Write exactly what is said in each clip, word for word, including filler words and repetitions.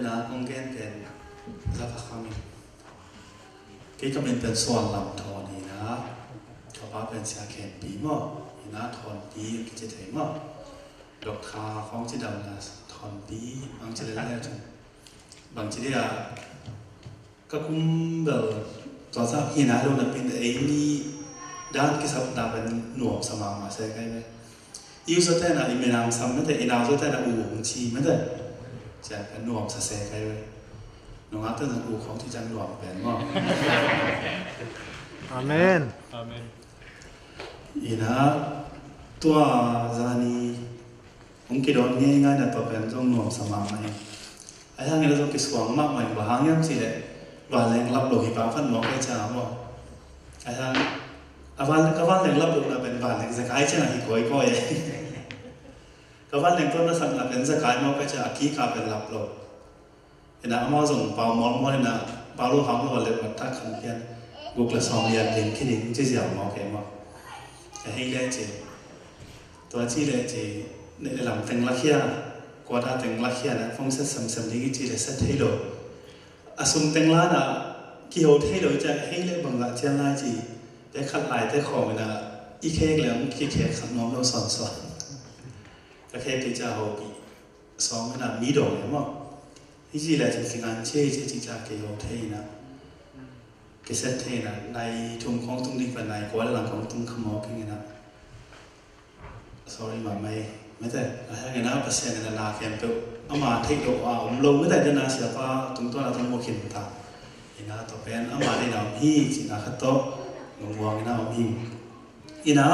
Na kong gen pen Zapa Kham in. Kei ka min pen Suan Lam Thawn hi na. Ka pa pen Sia Khen Pi maw. Hi na Thawn Pi a kici thei maw. Dok tha khong ci dam na Thawn Pi ang ci le lai a cun. Bang ci dia ka kum bel tua sa hi na lo na pin ei ni dan kisap na pen nuam sa ma ma se kai ve. I u sa te na i minam sam mete, i nau sa te na u hong ci mete. Cia ka nuam sa se kai ve. Nungak te na u khong ci cang nuam pen maw. Amen. Amen. Ina tua zani hong kidon ngei ngai na tua pen zong nuam sa ma ma hi. Ai hang ina zong kisuang ma ma hi ba hang yam ci le. Ba leng lap lo hi pa fan mawk ai cia maw. Ai hang a van ka van leng lap lo na pen ba leng zakai cia hi koi koi. Ka van leng ton na sak na pen zakai mawk ai cia a ki ka pen lap lo. Ina amau zong pau mualmual ina pau lo hang lo le mat tak khan pian guk le sawm lian ding khi ding ci ziau maw kei maw. A hei le ci. Tua ci le ci ne lam teng lakhia kuata teng lakhia na fong set semsem ding i ci le set thei lo. A sum teng la na kiho thei lo ci a hei le bang la cian lai ci. Te khat lai te khawm ina i khek le ang ki khek khat nuam lo sawn sawn. Ka khek te ci a ho pi. Sawm ina mi dong le maw. Hi ci le cin kingan ce ce ci ca kei ho thei na. Kei set thei na nai thum khong tung ding pa nai kua le lang khong tung kha maw kei na. Sorry ma mai. Mete a hang ina Pasian ina na kem peuh ama thei do a om lo mete dena siapa tung tuan a tung mo khin ta. Ina to pen ama dena om hi ci na khat to. Lungmuang ina om hi. Ina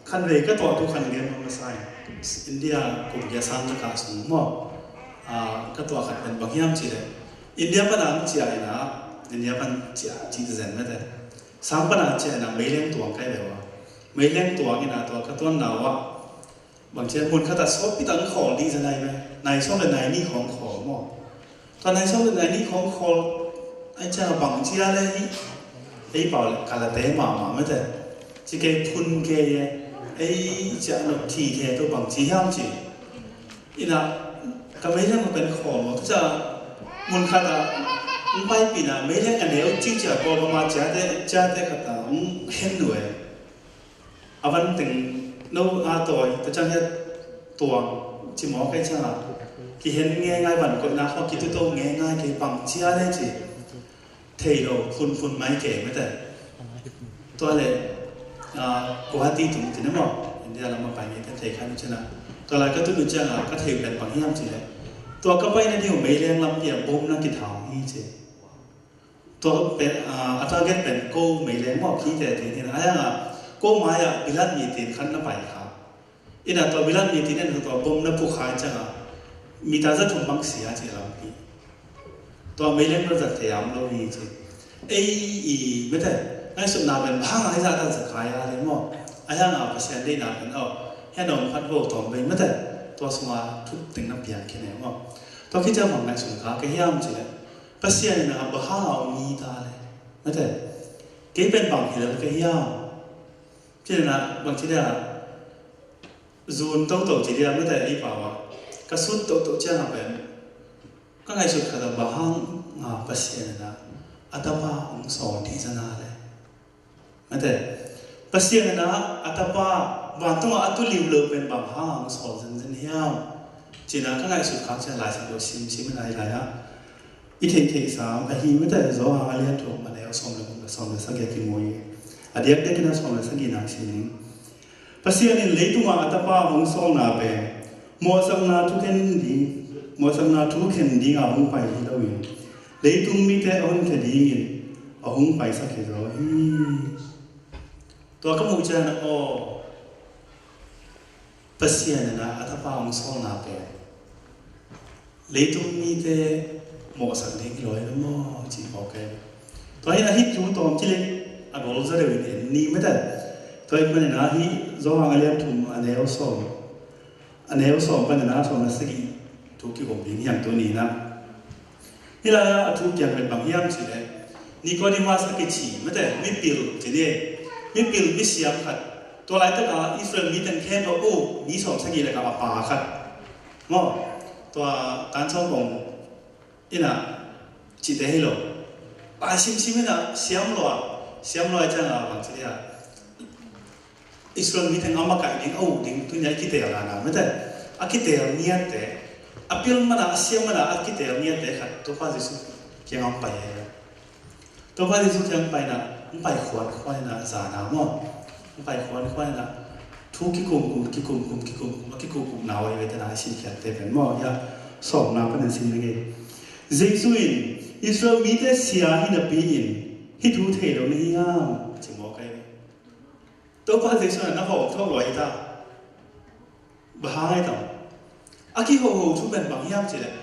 khan vei ka tuah tu khan gen masa in India kum bia san taka sung maw. Ka tuah khat pen bang hiam ci le India pana cia ina India pan cia ci zen mete sang pana cia ina meileng tuang kai vewa meileng tuang ina tua ka tuan nawa. Bang cia mun khata sawpi tang khawl di za nai me nai sawm le nai ni khawng khawl maw. Tua nai sawm le nai ni khawng khawl ai cia bang cia le hi. Ei pau le kalate mama mete ci kei phun kei e. Ei cia no thi khe tu bang ci hiam ci. Ina ka mei leng pen khawl maw tu cia mun khata. Pai pina mei leng a neu ci cia ko ma cia te cia te khata hen nuai. A van teng no a tawi ta cang hiat tuang ci mawk ei cang a kihen nge ngai van koihna khaw kituto nge ngai kei pang cia le ci. Thei lo phunphun mai kei mete. Tua le Guwahati tung tine maw India lam a pai nge te thei khan cina. Tua lai ka tunu ciang a ka thei pen pang hiam ci le tua ka pai na ding mei leng lam pia bom na kithau hi ci. Tua pen a target pen ko mei leng maw khi te tin hin a yang a ko mai a bilat mi tin khan na pai kha. Ina tua bilat mi tin en tua bom na pu khai chang a mi ta za thum bang sia ci lam pi. Tua mei leng na zat te am lo hi ci. Ei i mete ngai sum na pen bang ai za ta za kai a le maw. A yang a Pasian dei na pen au. He nong phat bo tom bei mete tua suma thup ting na piang kine maw. Tua ki chang bang ngai sum ka ke hiam ci le. Pasian ina bang hang a om hi ta le. Mete kei pen bang hilal ka hiam. Ci le na bang ci le a zun toto ci le a mete ei pau a ka sut toto ciang a pen ka ngaihsut khat a bang hang a Pasian ina a tapa hong sawn hi zana le. Mete Pasian ina a tapa vantung a a tu liu lo pen bang hang hong sawn zenzen hiam. Cina ka ngaihsut khak ciang lai sak lo simsim ina i lai a. I theihtheih sam ahi mete Johan a lian thum a neu sawm le guk le sawm le sagih a kimu hi. A diakdiak ina sawm le sagih nang sim ning. Pasian in leitungah a tapa hong sawlna pen mawhsakna thu khen ding mawhsakna thu khen dinga hong pai hi loin leitung mite a honkhia dingin a hong paisak hi zaw hi. Tua ka muh ciang aw Pasian ina a tapa hong sawlna pen leitung mite mawhsak ding hi lo hi maw ci phawk kei. Tua hi a hi thu tawm ci le a gol za deuh in en ni mete. Tua hi manin a hi Johan a lian thum a neu sawm a neu sawm panin a sawm na sagih thu kihum ding hiang tu ni na. Hi lai a thu piang pen bang hiam ci le Nicodemus a kici mete mipil ci ni. Mipil misiam khat tua laitak a Israel mi teng khempeuh uh mi sawm sagih le ka a pa khat. Maw tua tan sawm bawng Ina, cihte hi lo. Pai simsim ina, siam lua, siam lua ciang a bang ci dia. Israel mi teng a makaih ding, a uk ding, tuni a kiteel a na, mete. A kiteel ngiatte, a pil mana, a siam mana, a kiteel ngiatte khat, Topa Jesu kiang a pai. Topa Jesu kiang paina, hong pai khuan khuan ina zana maw. Hong pai khuan khuan ina thu kikum kum, kikum kum, kikum kum, a kikum kum na wai wai tena a sin khiat te pen maw. Ya, sawm na panin sin na ngei. Jesu in, Israel mite sia hi napi in, hih thu thei lo na hi hiam? Ci maw kai. Topa Jesu na na hawk thawk lua hi ta. Bang hang ai tam. A kihoho thu pen bang hiam cih leh.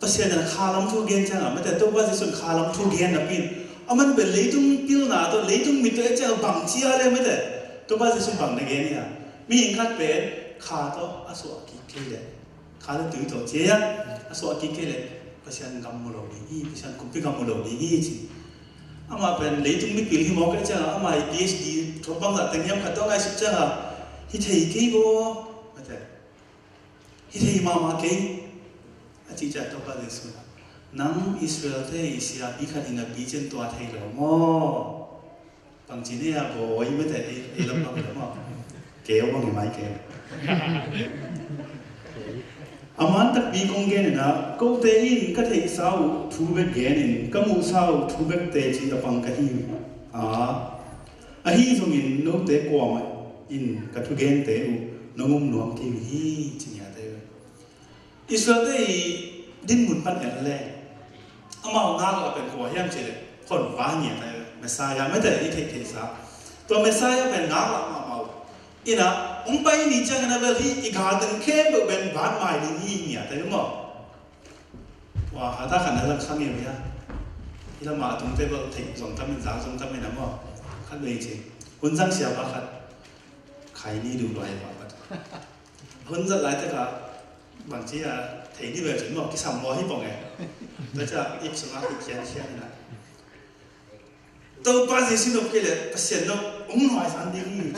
Pasian in kha lam thu gen ciang a, mete Topa Jesu in kha lam thu gen napi in. A man pen leitung pilna tawh, leitung mit tawh et ciang a bang ci a le mete. Topa Jesu bang na gen hi a. Mihing khat pen kha tawh a suah kik kei leh. Kha le tui tawh ci a. A suah kik kei leh. Pasian gam mu lo ding hi, Pasian kumpi gam mu lo ding hi ci. Amah pen leitung mipil hi mawk eh ciang a, amah i P H D thawk bangzah teng hiam khat tawh ngaihsut ciang a, hi thei kei baw, mate. Hi thei mahmah kei. A cih ciang Topa Jesu, nang Israel te i siapi khat hi napi ciang tua thei lo maw? Bangci ne a bawi mate ei, ei lam bang lam a. Keu bang i mai keu. A man takpi kong gen ina, kote in ka theihsa uh thu bek gen in, ka muhsa uh thu bek teci a pang ka hi. A, ahi zongin note kuamah in ka thugente uh nong um nuam kei uh hi, ci ngiate uh. Israel te i dinmun pan en le. Amau ngak a pen kua hiam cih leh, honpa ngiat a, Messiah mate i theih theihsa. Tua Messiah pen ngak lah mahmah uh. Ina, hong pai ni ciang ina bel hi i gal teng khempeuh pen ban mai ding hi ngiat a maw. Wa, hata khan na zang khang ngiat a. Ina ma tung te bel theih zong tam in zang zong tam in a maw. Khat bei ci. Hun zang siapa khat. Khai ni duh lua hi pa khat. Hun zat lai teka bangci a thei ni ve cin maw, kisam maw hi pong e. Tua ca ip sunga hi khian khian ina. Topa Jesu nop kei le Pasian nop hong nuai san ding hi.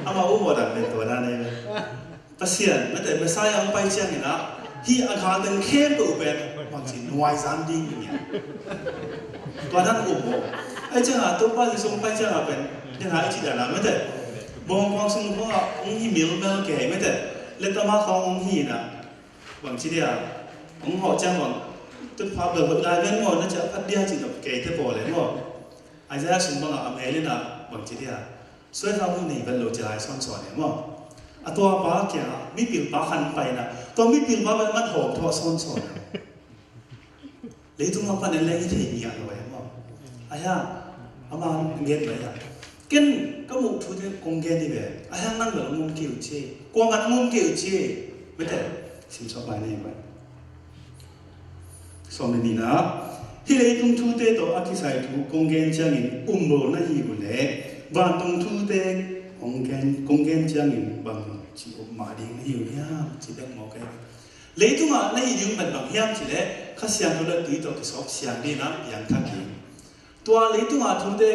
Ama u maw dan pen tua dan ei ve. Pasian, mate Messiah hong pai ciang ina, hi a gal teng khempeuh pen bangci nuai zan ding hi nia. Tua dan um maw. Ai ciang a, Topa Jesu hong pai ciang a pen, den a i ci dan a, mate. Bawng khuang sung khuang a, hong hi mil mel kei, mate. Letama khuang hong hi ina, bangci dia, hong hawh ciang bang, tut pha bel hoih lai ven maw, na ciah phat dia ci nop kei te pawl e maw. Isaiah sung bang a, a mel ina, bangci dia. Suai hau hun nei vet lo ci lai sawnsawn e maw. A tua pa kiangah mipil pa khan paina. Tua mipil pa vet man hawm thawh sawnsawn e. Leitung lam pan en leng i thei ngiat lo e maw. Ahi a, ama gen lo e a. Ken ka muh thute kong gen hi ve. Ahi a nang vet a ngum kei uh ci e. Kuaman a ngum kei uh ci e. Mete, sim suak lai nei vet. Sawm le nihna, hih leitung thute tawh a kisai thu kong gen ciangin um lo na hi uh leh, vantung thute kong gen, kong gen ciangin bang ci up mah ding na hi uh hiam, ci bek mawk e. Leitungah na hih ding uh pen bang hiam cih leh, Kha Siangtho le tui tawh kisawp siang dingin a piangthak hi. Tua leitungah thute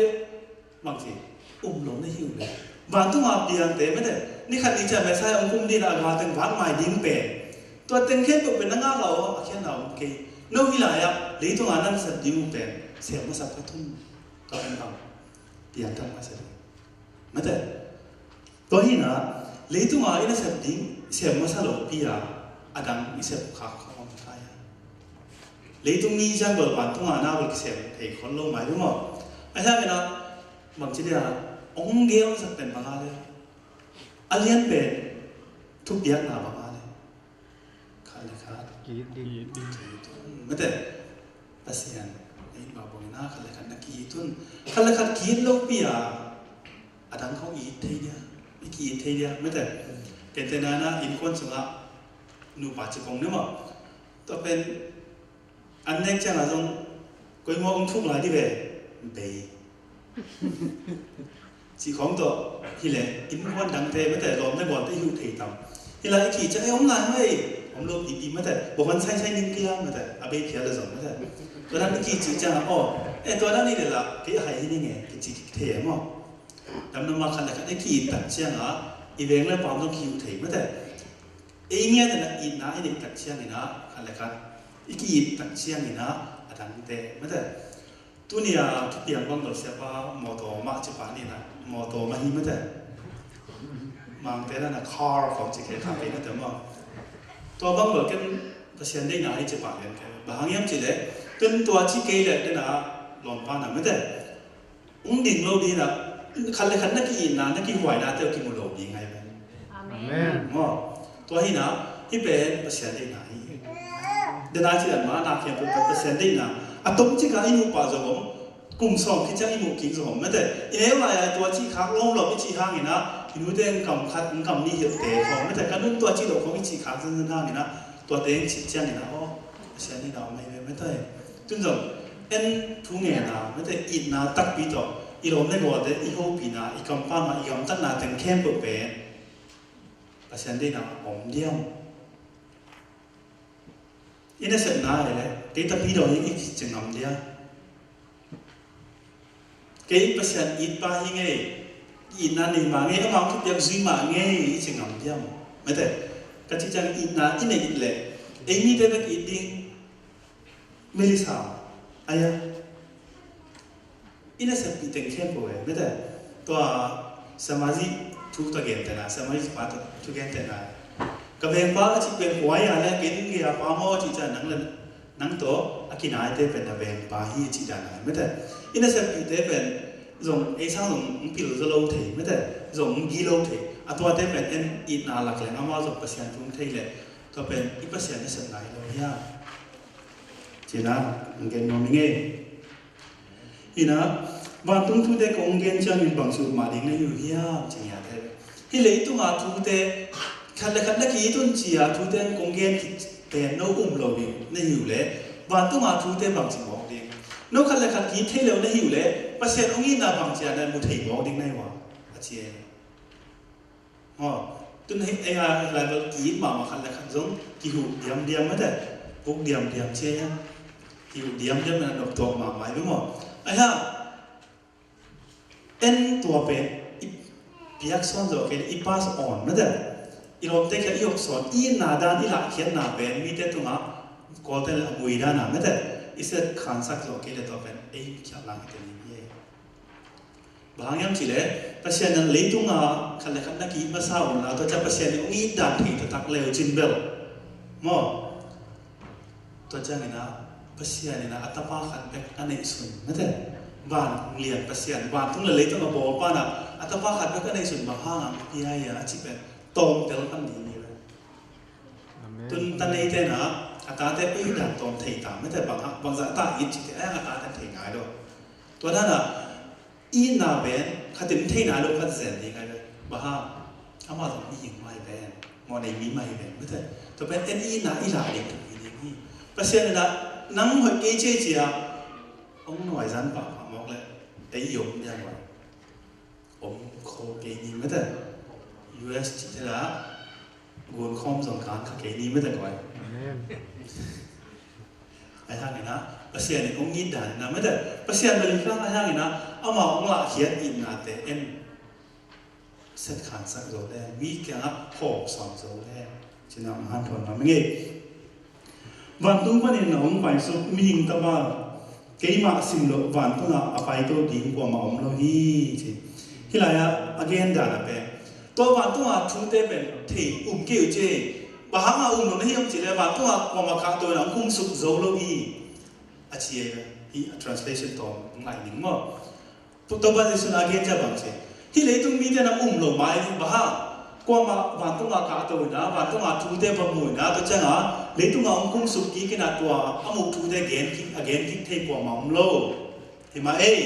bangci um lo na hi uh leh, vantung a piangte mete, ni khat ni ciang Messiah hong kum ding a, a gal teng vak mai ding pen, tua teng khempeuh pen na ngak a aw, a khiatna om kei. No hih lai-ah leitung a na nasep ding uh pen sem masa pha thum, tua pen bang piangthak masa ding mete. Tua hi a, leitung a i nasep ding sem masa lopi a, a dang i sep khak khawm kai a. Leitung mi ciang bel vantung a na bel kisem thei khol lo mai ding maw. A hiang ina, bangci dia, hong gel sak pen bang a le. A lian pen thupiakna bang a le. Khat le khat. Ki ding. Mete. Pasian. Ei ma bang ina khat le khat na ki tun. Khat le khat ki lopi a. A dang khawng i thei dia. I ki thei dia. Mete. Kente na na innkuan sungah nupa ci kong ne maw. Tua pen an nek ciangah zong koi maw hong thuk lai dih ve. Bei. Cih khawng tawh hi leh innkuan dangte mete lawm le gualte hi uh thei tam. Hi lai i kih ciang e om lai hoi. Om lo pipi mete. Bawh han sai sai ning kia mete. A bei phial le zong mete. Tua dan i kih cih ciangah aw. E tua dan i le lah kei a hai hi ning e. Kei cih kik thei e maw. Damdam a khat le khat i kih tak ciangah i veng le pam zong hi uh thei mete. Ei ngiat in ah itna i neih tak ciangin ah khat le khat i ki-it tak ciangin ah a dangte mate. Tuni a thupiang bang bel siapa mawtaw mah ci pah ni na, mawtaw mah hi mate. Mangte na na car khawng ci kei tha kei mate maw. Tua bang bel ken Pasian deihna hi ci pah lian kei. Bang hang hiam ci leh tun tua ci kei leh tena lawmpa na mate. Hong ding lo ding a, khat le khat na ki-itna, na kihuaina te uh kimu lo ding ahi ve. Amen. Maw, tua hi na, hih pen Pasian deihna hi. Dena ci dan mah na khempeuh pen Pasian deihna. A tom cik a i muh pah zong om, kum sawm khit ciang i muh kik zong om mate. I neu lai a tua cih khak lawm lawm i cih hangin ah, i nute in kam khat, in kam nih hilhte khawng mate. Ka nun tua cih lo khawng i cih khak zenzen hangin ah, tuate in cih ciangin ah, aw, Pasian deihna om ahi ve mate. Tun zong en thu ngen a mate, itna takpi tawh i lawm le gualte i hopihna, i kampau mah, i gamtatna teng khempeuh pen Pasian deihna om diam? I nasepna hi le kei tapi daw hi i ci ngam dia? Kei Pasian itpa hi ngei, itna nei mah ngei, amah thupiak zui mah ngei i ci ngam diam? Mate, ka cih ciang itna i neih leh ei mite bek it ding, Melissa, aya, i naseppih teng khempeuh e mate. Tua Samaji thu tawh gentehna, Samaji pa tawh thu gentehna, ka vengpa a cih pen kua hi a le, ken gei a pa maw a cih ciang nang le nang tawh a kinaite pen na vengpa hi a cih dan a mate. I naseppihte pen zong ei sang zong hong pil zaw lo thei mate, zong hong gi lo thei. A tuate pen en itna lak leng amau zong Pasian thu hong thei leh tua pen i Pasian nasepna hi lo hiam? Cina hong gen nuam hi ngei. Ina, vantung thute kong gen ciangin bang sut mah ding na hi uh hiam ci ngiat e. Hih leitunga thute khat le khat na ki-it un ci-a thute kong gen khit pen no um lo ding na hi uh leh, vantunga thute bang ci mawk ding? No khat le khat ki-it thei lo na hi uh leh Pasian hong itna bang ci-a na mu thei mawk ding na hi uh a, a ci e. Aw, tun hih ei a lai bel ki-it mahmah khat le khat zong kihuh diamdiam mate, puk diamdiam ci e. Kihuh diamdiam na noptuak mahmah i maw? Ahi hang en tua pen i piak sawn zawh kei le i pass on mate. I lawmte kiang i hawk sawn, i itna dan, i lahkhiatna pen mite tungah Kawlte le a mui dan a mate, i set khansak zawh kei le tua pen ei khialh lang hi te ni hi e. Bang hang hiam cih leh Pasian in leitunga khat le khat na ki-it masa un la, tua ciang Pasian in hong it dan thei taktak le uh cin bel maw? Tua ciangin ah Pasian in ah a tapa khat bek a neihsun mate, vantung lian Pasian, vantung le leitung a bawlpa in ah a tapa khat bek a neihsun bang hang a pia hi a, a cih pen tawmtel pan ding hi ve. Amen. Tun ta neite in ah a tate pei dan tawm thei ta mate, bang hang, bangzah ta it cih te a, a tate thei ngai lo. Tua dan ah itna pen khat in thei nai lo khat zen ding ahi ve. Bang hang, amah zong mihing mah hi ven, mawhnei mi mah hi ven mate. Tua pen en itna i lah ding tuk hi ding hi. Pasian in ah nang hoih kei ci e ci-a hong nuaizan pahpah mawk leh ei i om dia guai. Om kho kei ni mate. U S cih te la gunkhawm zong kan kha kei ni mate guai. Amen. Ahi hangin ah Pasian in hong it dan in ah mate, Pasian bel i kang ahi hangin ah amah hong lahkhiat itnate en set khansak zo le, mi kiangah hawk sawn zo le, cina hong hanthawn lam ngei. Vantung panin a hong paisuk mihing tapa, keimah sim loh vantungah a paito ding kuamah om lo hi, ci. Hih lai-ah a gen dan a pen tua vantunga thute pen thei um kei uh ci. Bang hanga um lo na hiam cih leh vantunga kuamah kahto in a hong kumsuk zo lo hi, a ci e. Hih a translation tawm hong lai ning maw? Topa Jesu in a gen ciang bang ci, hih leitung mite na um lo mai bang hang, kuamah vantunga kahto in a, vantunga thute va mu in a, tua cianga leitunga hong kumsuk kik in a, tua a muh thute gen kik, a gen kik thei kuamah om lo. Hi mah ei.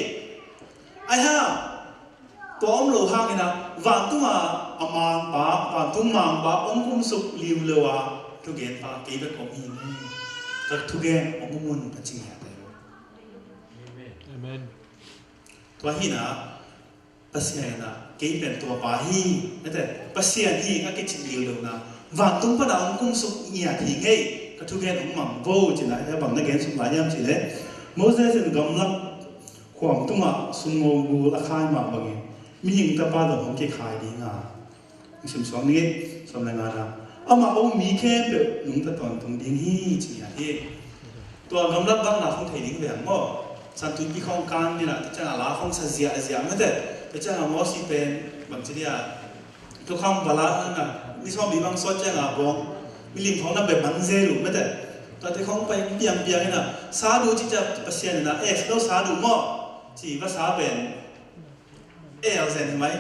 Ahi hang tua om lo hangin a, vantunga a mangpa, vantung mangpa hong kumsuk liu lo a thugenpa kei bek om hi ngei. Ka thugen hong um un, a ci ngiat e. Amen. Tua hi na, Pasian in a, kei pen tuapa hi, mate, Pasian hi a kicih liu lo na, vantung pana hong kumsuk ngiat hi ngei, ka thugen hong mang vo, ci na, bang na gen suk lai hiam cih leh, Moses in gamlak khuam tungah sumngo gul a khai mah bangin mihing tapa zong hong kikhai ding a. Hong simsuak ni, sawm le nga na. Amah om mi khempeuh nungta tawntung ding hi, ci ngiat hi. Tua gamlak bang na khong thei ding veng maw? Santuipi khong kan ding a, tua ciang a la khong sa ziahziah mate. Tua ciang a Mosi pen bangci dia, thukham vala na ni sawm mi bang sawt ciang a bawng milim khong na bep man zel uh mate. Tuate khong pai piangpiang ina, sa duh ci ciang Pasian ina, eh, no sa duh maw? Ci va sa pen, eh, al zen hi mai.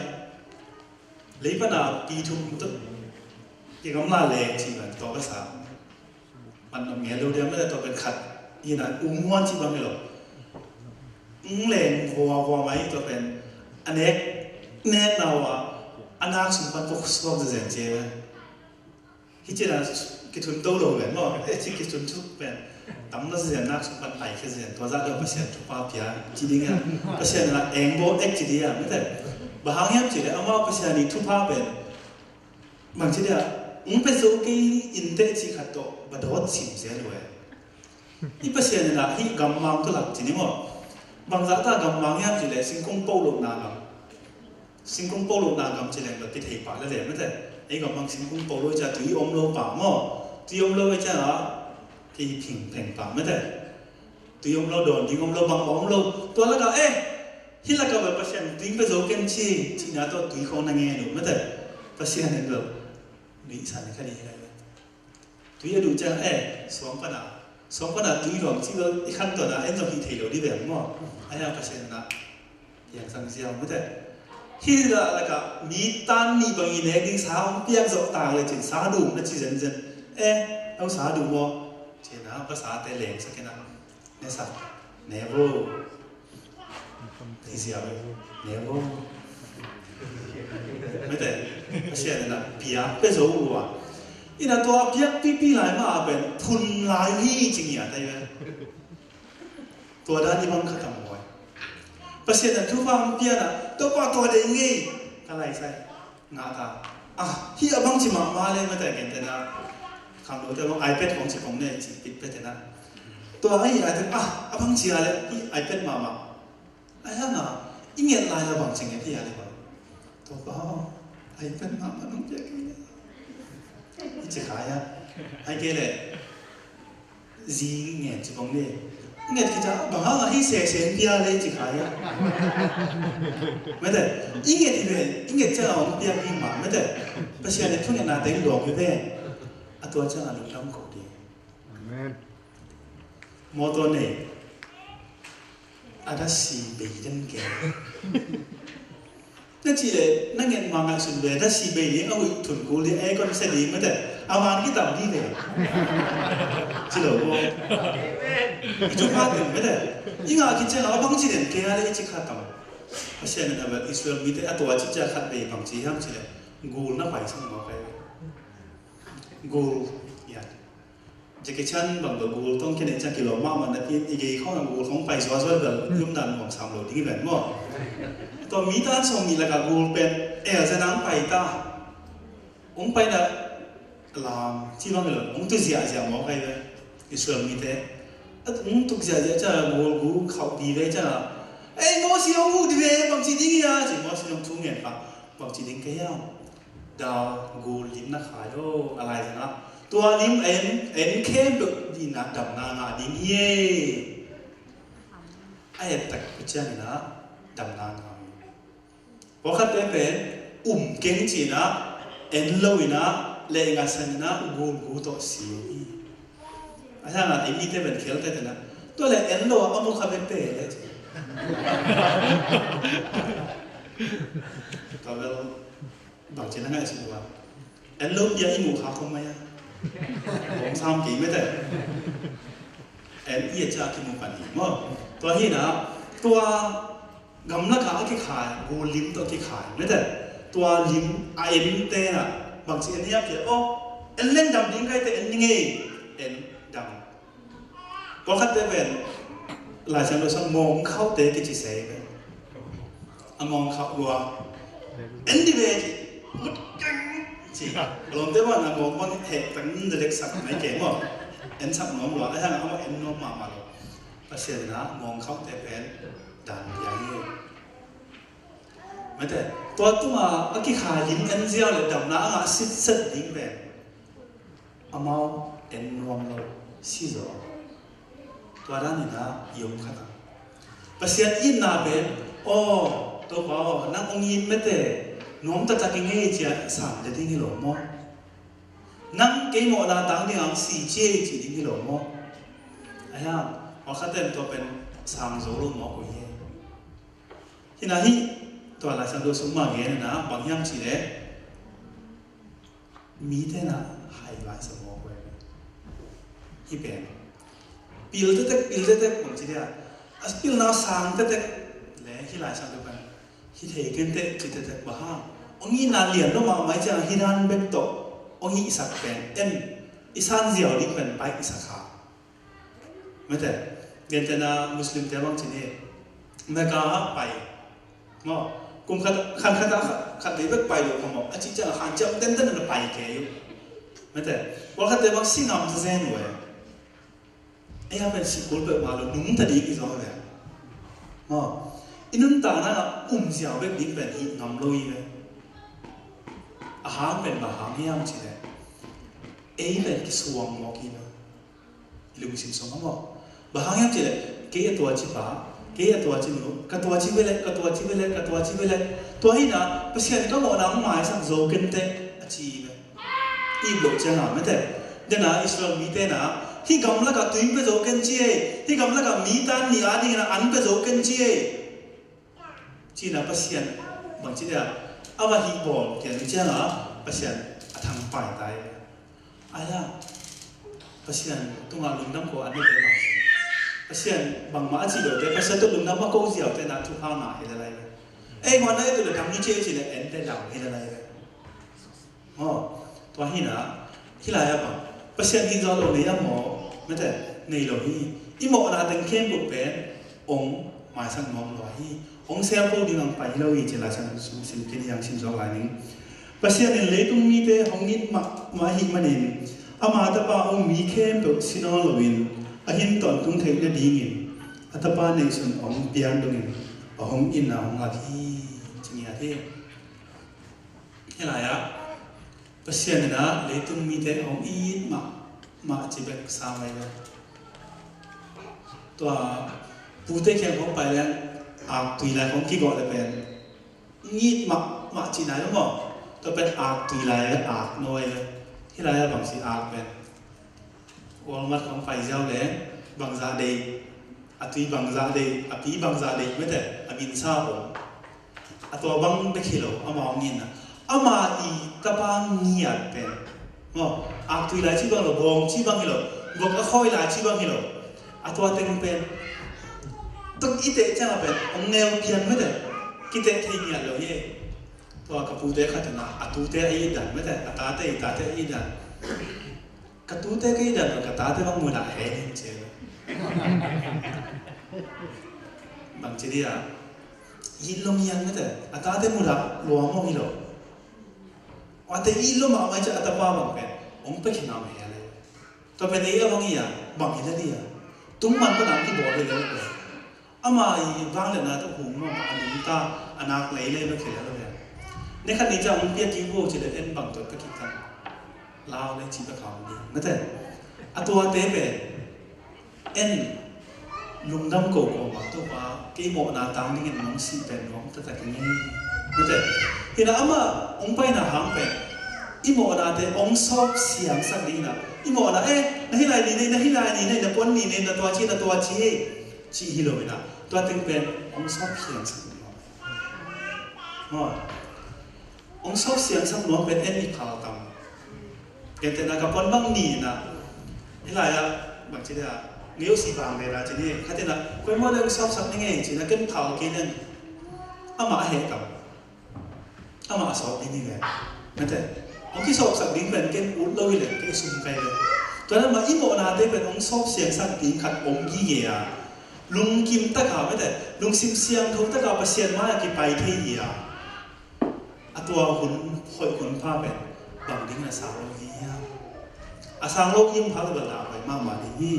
Lei pana pi thum tu kigamla leng ci bang tua ka sa. Man nong ngel lo dia mate, tua pen khat ina, um huan ci bang hi lo. Ng leng vua vua mai, tua pen a nek nek na ua, a nak sung pan pok suak zen zen ci bang. Hi ci na kithun to lo pen maw, e ci kithun thuk pen tam na zen nak sung pan pai khe zen, tua za dia Pasian thupha pia ci ding a. Pasian na eng bo ek ci dia mate. Bang hang hiam ci le, amau Pasian i thupha pen bang ci dia, ng pe zo kei in te ci khat tawh ba dawt sim zel uh e. Hi Pasian ina hi gammang tu lak ci ni maw. Bangzah ta gammang hiam ci le, singkung po lo na gam. Singkung po lo na gam ci leng ba kithei pah le le mate. Ei gammang singkung po lo i cia tui om lo pah maw. Tui om lo i cia a kei phing pheng pah mate. Tui om lo, dawn ding om lo, bang om lo. Tua laka, eh, hi laka bel Pasian tui pe zo ken ci, cina tua tui khong na ngen uh mate. Pasian in lo. Lui san kha di hi lai. Tui a duh ciang, eh, suang pana. Suang pana tui luang ci lo, i khan tua na, en zong hi thei lo di veng maw. Ai a Pasian na. Piang sang ziau mate. Hi la laka, mi tan ni bang i nek ding sa, piak zo tang le cin sa duh, na ci zen zen. Eh, au sa duh maw. Cina, pa sa te leng sa kena. Ne sa, ne bo. Hi sia bo. Ne bo. Mate, Pasian na piak pe zo lua. Ina tua piak pipi lai ma pen phun lai hi ci ngiat ai ve. Tua dan i bang kha tam huai. Pasian na thupha hong pia na, Topa tua dei ngei. Ka lai sai. Ngah ta. Ah, hi a bang ci mahmah le mate gen te na. Khang lo te bang iPad hong ci kong ne ci pit pe te na. Tua ai ai te, ah, a bang ci a le, i iPad mahmah. Ai hang a, i nget lai a bang ci nget hi a le bang. Topa, iPad mahmah nong pia kei le. I ci khai a. Ai kei le. Zi ngen ci bang le. Nget ki ca, bang hang a hi sese pia le ci khai a. Mate, i nget hi ve, i nget ca a hong pia hi ma, mate. Pasian e thungetna te luang hi ve. A tua ca a lungdam ko di. Amen. Mawtaw nei. A da si bei den ke. Na ci le, na ngen ma ngaihsun ve, da si bei ding, a huih thun kul ding, aircon se ding mate. A man ki tam ding ve. Ci lo bo. I cu pa teng mate. I ngah ki ciang a bang ci den ke a le i ci kha tam. Pasian in a bel Israel mite a tua ci cia khat bei bang ci hiam ci le. Gul na pai sang mawk ai. Gul, ya. Jackie Chan bang bel gul tong kene ciang kilawm mahmah na tin i gei khawng a gul khawng pai zuazua bel i um dan nuam sam lo ding i ven maw. Tua mi tan sawm nih lakah gul pen el zen ang pai ta. Hong pai na lam ci bang lo hong tu ziahziah maw kai ve. Israel mite hong tuk ziahziah ca gul gu khauh di ve ca. Ei Mosi hong hu di ve bang ci ding ia ci Mosi hong thu ngen pa bang ci ding kei ia. Dau gul lim na khai lo a lai zang ah tua lim en en khempeuh dihna damna ngah ding hi e. A et tak pu ciangin ah damna ngah hi. Pawlkhat pen pen um keng ci-in ah en lo in ah leh ngah san in ah gul gu tawh si hi. A hiangah ei mite pen khial tete na tua leh en lo ah a mu kha vekte leh ci. Tua bel bangci na ngaihsun ua en lo pia i muh kha khong mai a bawng sam kei mete. En i a ciah kimu pan hi maw? Tua hi na tua gamlak ah a kikhai gul lim tawh kikhai mete. Tua lim a en te na bangci en hiam cia aw en leng dam ding kai te en ni ngei en dam. Pawlkhatte pen Lai Siangtho sung ngawngkhauhte kici se hi pen. A ngawngkhauh lua. En dih ve ci. Mut keng ci. A lawmte bang a ngawng bang heh tang in direct sak mai kei maw. En sak nuam lua. A hiang amah en nuam mahmah lo. Pasian in a ngawngkhauhte pen dan pia hi. Mete. Tua tungah a kikhai lim en ziau le damna a ngah sitset ding pen. Amau en nuam lo, si zaw. Tua dan in ah i om khat ah Pasian itna pen, aw Topa aw, nang hong it mete, nuam taktak ing ei ci-a sang ding hi lo maw? Nang kei mawhna tang dingin hong si ci ei ci ding hi lo maw? Ahi hang, pawlkhatte in tua pen sang zo lo mawk uh hi. Hi-in ah hih tua Lai Siangtho sung mah gen in ah bang hiam cih leh, mite in ah hai vai sa mawk uh hi. Hih pen pil tektek, pil tektek bang ci dia, a pilna sang tektek leh hih Lai Siangtho pen hi thei kei inteh ci tektek. Bang hang? Hong itna lian lo mahmah ahih ciangin hih dan bek tawh hong hihsak pen, en, i san ziau ding pen baih i sa kha. Mate, gentehna Muslimte bang ci ni, Mecca ah pai maw, kum khat, khan khat ah khat, khat vei bek pai lo kha maw, a cih ciangin hanciam tenten in a pai kei uh. Mate, pawlkhatte bang si ngam ta zen uh e. Ei a pen si kul peuhmah lo, nungta ding hi zaw ve. Maw, i nuntakna ah um ziau bek ding pen hih ngam lo hi ve. A hang pen bang hang hiam cih leh, ei pen kisuang mawk hi ve. I lungsim sungah maw, bang hang hiam cih leh, kei a tua ci pa, kei a tua ci nu, ka tua ci ve leh, ka tua ci ve leh, ka tua ci ve leh, tua hi-in ah Pasian ka mawhna hong maisak zo kei inteh a ci hi ve. I ip loh ciangin mate, den a Israel mite in ah hih gamlak ah tui hong pia zo kei in ci ei, hih gamlak ah mi tan nih a dingin ah an pia zo kei in ci ei, ci-in ah Pasian bang ci dia, a va hih bawl kei in ciangin Pasian a thangpai ta hi. Ahi hang, Pasian tungah lungdam ko an nete bang ci, Pasian bangmah a cih lote, Pasian tawh lungdam a ko ziaute in ah thupha ngah hi lel lai ve. Ei, huan na et uh leh dam ni ci ei ci leh en teh dam hi lel lai ve. Aw, tua hi-in ah, hih lai-ah bang Pasian hih zaw lo nei a maw? Mate, nei lo hi. I mawhna teng khempeuh pen hong maisak nuam lua hi. Hong sel po ding hong pai hi lo hi ci-in Lai Siangtho sung sim kik ni, hong sim zawk lai ning. Pasian in leitung mite hong it mahmah ahih manin, ama Tapa a um mi khempeuh si nawn loin, a hing tawntung theih nadingin a Tapa neihsun hong piak dongin a hong itna hong lak hi, ci ngiat hi. Hih lai-ah Pasian in ah leitung mite hong it mahmah ci bek sam ahi ve. Tua pute kiang khawng pai leng, aktui lai khawng kigawh leh pen, it mahmah cihna hi lo maw? Tua pen aktui lai, ak nawn ahi ve. Hih lai-ah bang ci, ak pen Walmart khawng pai ziau leh, bangzah deih, a tui bangzah deih, a pi bangzah deih, mate, a minsa om. A tua bang bek hi lo, ama hong itna. Ama i Tapa ngiat pen, maw, aktui lai cih bang hi lo, bawng cih bang hi lo, gok a khawi lai cih bang hi lo. A tua teng pen, tuk i teh ciangin pen hong neu pian, mate, kiteh thei ngiat lo hi. Tua ka pute khat in ah, a tute a it dan, mate, a tate, i tate a it dan. Ka tute ka it dan, ka tate bang mudah hen in ci. Bang ci dia, it lo ngian, mate, a tate mudah lua maw hi lo. A tate it lo mahmah ahih ciang a tapa bang pen hong pia khin a om hi lel. Tua pen ei a bang hi a, bang hi lel hi a. Tung man pan a kibawl hi lel pen. Ama i vangliatna tawh hum mahmah, a nungta, a nak lei lei bek hi lel hi a. Ni khat ni ciang hong pia kik vo ci leh en bang tawh pia kik tam. Lau leh ci bek hang ding, mate. A tuate pen en, lungdam ko ko mah, Topa, kei mawhna tang dingin nong sih pen nuam taktak ing ei, mate. Hi-in ah ama hong paina hang pen i mawhnate hong sawp siangsak dingin ah, i mawhna, eh, na hih lai ni nei, na hih lai ni nei, na puan ni nei, na tua ci, na tua ci, cih hi lo-in ah, tua teng pen hong sawp siangsak ding. Maw, hong sawp siangsak nuam pen en i phal tam. Gentehna ka puan bang ni-in ah, hih lai-ah bang ci dia, ngei uh si bang le la ci ni, khat in ah, koi maw leh hong sawpsak ning ei ci-in ah, ken phal kei leng, amah a heh tam. Amah a sawp ding hi ve. Mate, hong kisawpsak ding pen ken ut lo hi leh, kei sum kai ve. Tua lam ah i mawhnate pen hong sawp siangsak ding khat om gige a, lungkim tak a, mate, lungsim siangtho tak a Pasian mai-ah kipai thei hi a, a tua hun hoih hun pha pen bang dingin a sang lo hi hiam? A sang lo hi hang leh bel dah hoih mahmah ding hi.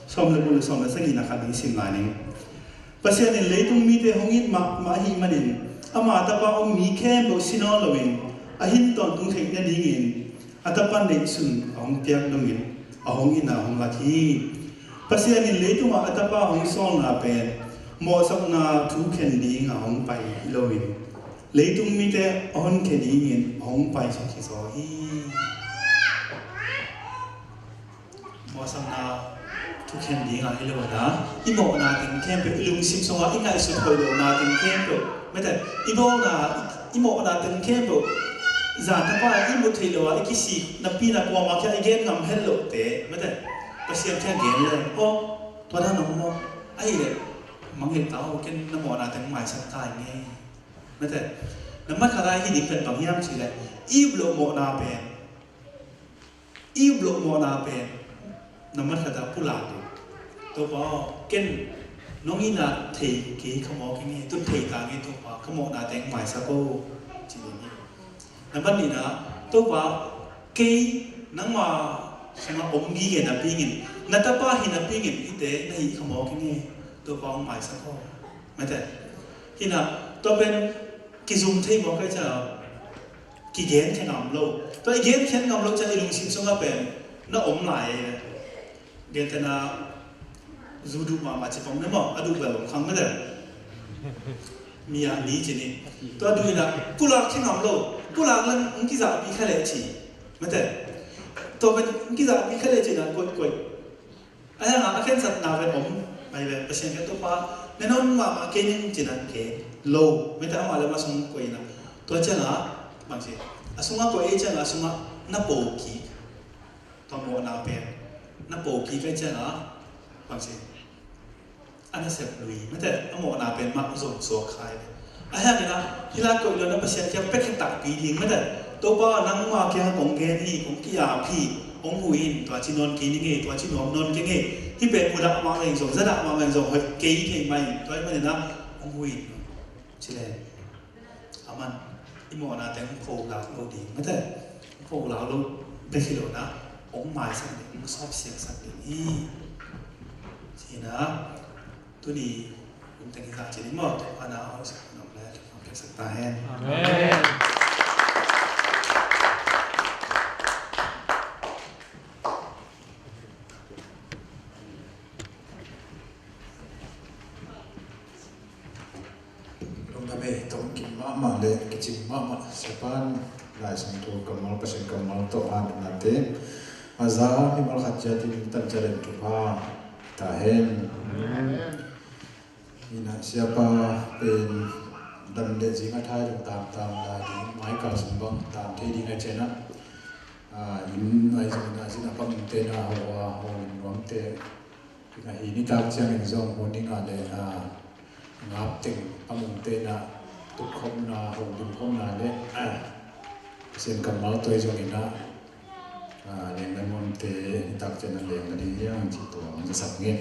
Sawm le guk le sawm le sagihna khat ding sim lai ning. Pasian in leitung mite hong it mahmah ahih manin, ama Tapa a um mi khempeuh si nawn loin, a hing tawntung theih nadingin A Tapa neihsun a hong piak dongin a hong itna hong lak hi. Pasian in leitungah a Tapa hong sawlna pen mawhsakna thukhen ding a hong pai hi loin, leitung mite a honkhia dingin a hong paisak hi zaw hi. Mawhsakna thukhen ding a hi lo a, i mawhna teng khempeuh, i lungsim sungah i ngaihsut hoih lohna teng khempeuh, mate, i bawlna, i mawhna teng khempeuh, zan Tapa i muh theih lo a, i kisik napi-in a kuamah kiang i gen ngam het lohte, mate, Pasian kiang gen le, aw, tua dan om maw? Ahih leh mangngilh ta aw, ken na mawhna teng maisak ta ing e. Mate, na mat khat a hih ding pen bang hiam cih leh, i up loh mawhna pen, i up loh mawhna pen na mat khat a pulak ding. Topa aw, ken nong itna thei kei ka mawk ing e, tun thei ta ing e Topa, ka mawhna teng maisak aw, ci ding hi. Na mat nihna, Topa, kei nangma sungah om gige napi-in, na Tapa hi napi-in hihte na hih ka mawk ing e, Topa hong maisak aw. Mate, hi na, tua pen kizum thei mawk ahih ciang kigenkhia ngam lo. Tua i genkhia ngam lo ciang i lungsim sungah pen na om lai e. Gentehna, zu duh mahmah ci pong ne maw, a duh bel om khang mate. Mi a mi ci ni. Tua duh in a pulak khia ngam lo. Pulak leng hong kizahpih kha leh ci. Mate, tua pen hong kizahpih kha leh ci na koih koih. A hiang a, a khensatna pen om, mai ve, Pasian kiang Topa, ne non mahmah kei ning ci-in a gen lo, mate, amah le amah sung koih in a. Tua ciang a, bang ci, a sungah koih ahih ciang a, a sungah na po kik. Tua mawhna pen na po kik ahih ciang a, bang ci, a nasep lui, mate, a mawhna pen mah zong suak kha hi. A hiang in a, hih lai koih lo-in a Pasian kiang pia khia takpi ding, mate. Topa, nangma kiang kong gen hi, kong ki-ap hi, hong huh in, tua ci nawn kei ning e, tua ci nuam nawn keng e. Hih pen mudah mahmah in zong, zadah mahmah in zong hoih kei thei mai, tua ahih manin a hong huh in, ci leng, aman i mawhna teng hong pholak lo ding, mate. Hong pholak lo bek hi lo-in a, hong maisak ding, hong sawpsiangsak ding hi. Ci-in a, tuni hun teng hi zah ci ni maw, Topa in a hong sawpsak, hong piaksak ta hen. Amen. Lungdam ei, tawm kim mahmah le kicing mahmah, Siapa in Lai Siangtho kammal, Pasian kammal tawh hatnate a za mimal khat ciatin tan ciat in thupha ta hen. Amen. Hi na, Siapa pen dam le zing a thai dong tam tam lai ding, mai kal sung bang tam thei ding ahih ciang a, a, inn a zin a, zin a pang te na, ho a, ho lim nuam te, hi na, hi nitak ciangin zong ho ning a le, a, ngap teng pang te na, tuk khopna, ho lim khopna le, a, Pasian kammal tawh zong hi na, a, leng na nuam te, nitak ciang a leng na ding hiam ci tua hong zasak nge.